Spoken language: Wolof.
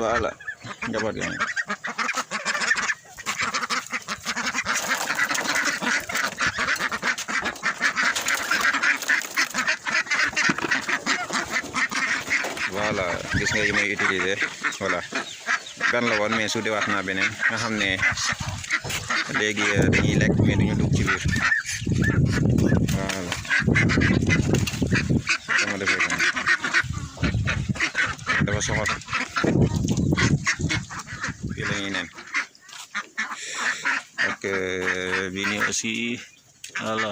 voilà njaboot yaa ngi voilà gis nga yi may utiliser voilà gan la woon mais soudé waat naa beneen nga xam ne léegi dañuy lekk mais duñu dugg ci biir voilà dama defee ko dafa soxor fii la ñuy nen ak bii nii aussi voilà